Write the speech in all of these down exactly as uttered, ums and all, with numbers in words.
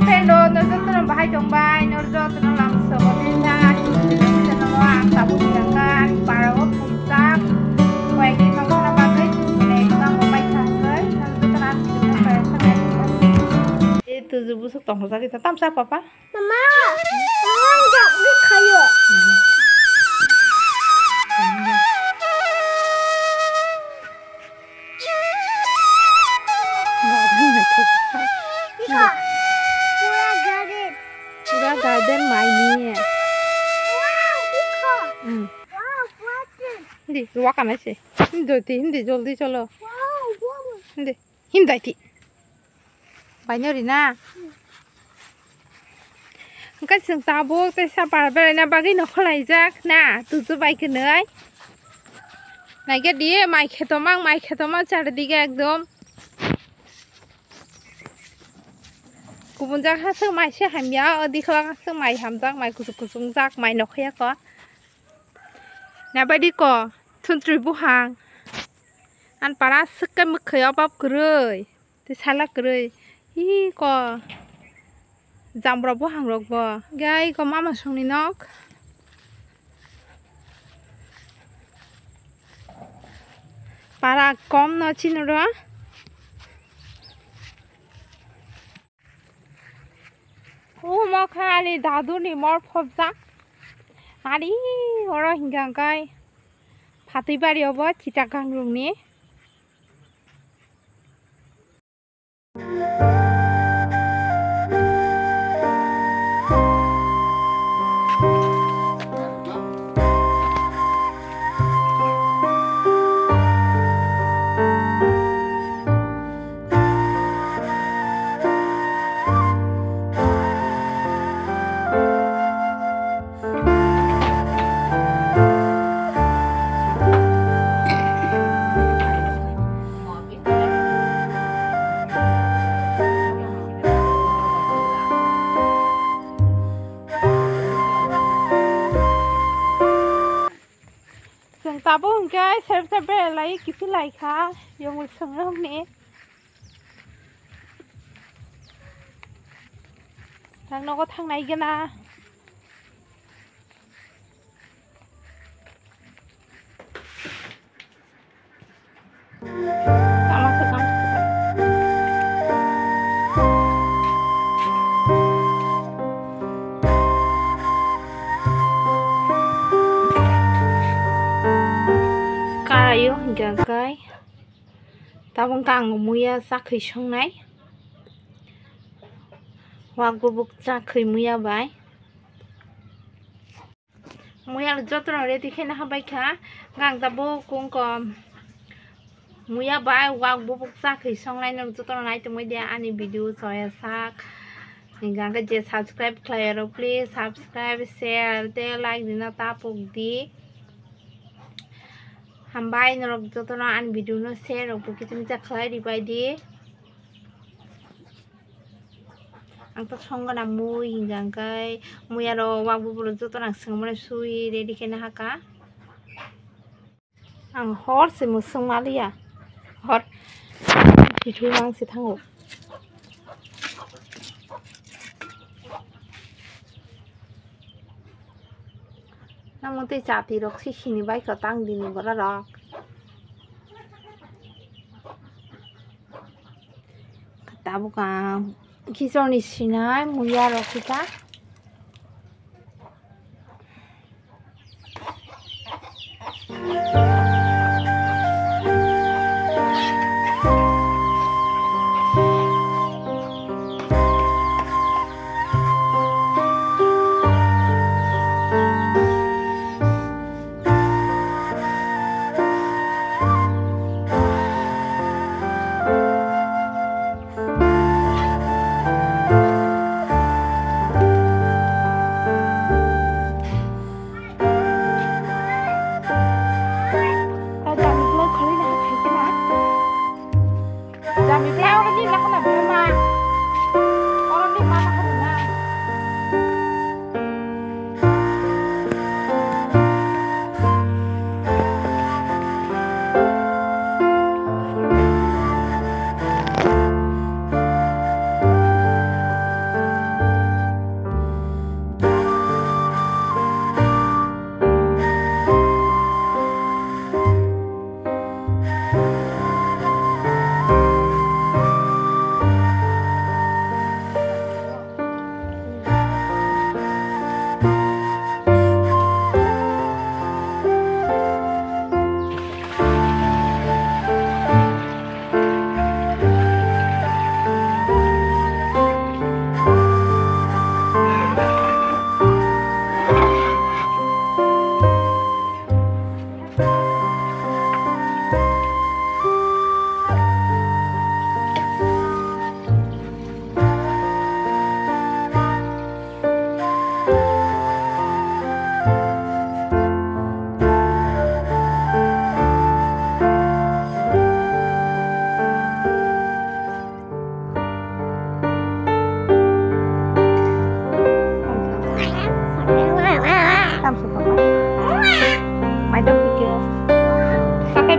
Hello, no jotono bahai tongbai, no jotono lamsogo dinha, channel o ang tabuk tangkha, ani para o pujak, koyekni tongthokna bagwi chini ekdam bai thangwi, no jotono ani video no kaya kha. E tuju busuk tongthokjagwi ta tamsa papa. Mama, mama, jak ni khayo. Garden naithok. Ika, pura garden. Pura garden maini. Wow, ika. Hmm. Wow, pura garden. Hindi, ruwa kanai se. Hindi, hindi, joldi cholo. Wow, wow. Hindi, hindi, daiti. Baino rina. Hwnkhe chwng tabuk tei sapar beraina bagwi nokho laijak na, tuju bai kwnwi. Naikhe di, mai khetomang, mai khetomang charidige ekdom. Kubun jak haswk mai se hamya, o dikhlak haswk mai hamjak, mai kuchuk kuchuk jak, mai nokhoya ko. Nabaidi ko, thuntri buhang. An para swk khe mwkhwi obab kwrwi. Tei sala kwrwi. Hi ko. Jambra buhang rok bo. Gai ko mama songni nok. Para kom no chini ro. Omo kha ani dadu ni mor phobjak. Ani oro hingka kai. Phatwi bari obo chitakang rungni. Chwng tabuk hwnkhe serep serep berai lai kiphilai kha, yongwi swngrokni. Thang nogo thangnai gana. Karaio hingka kai. Tabuk khe ang muya chakhwi songnai. Wak bubuk chakhwi muya bai. Muya jotono ready khe naha bai kha. Ang tabuk kung kom muya bai wak bubuk chakhwi songnai, nwng jotono nai tongwi di ani video choya sak. Hingkha khe je subscribe khlai rok, please subscribe, share tei like rina ta pok di. Hambai norok jotono ani video no share rok bo kiching jak khlai ribai di. Ang to song gana mui hingkha khe mui aro wak bubuk jotono ang swngmani sui ready khe nahaka. Ang hor se mwswng maliya. Hor. Kichu ang se thango. Namo tei chati rok si sini bai kho tang dini bora rok. Tabuk ang khichorni sinai muya rok kita.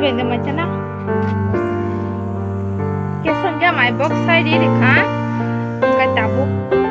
Ini macam na. Kesong ya mai box sai di dikha. Kai tabuk.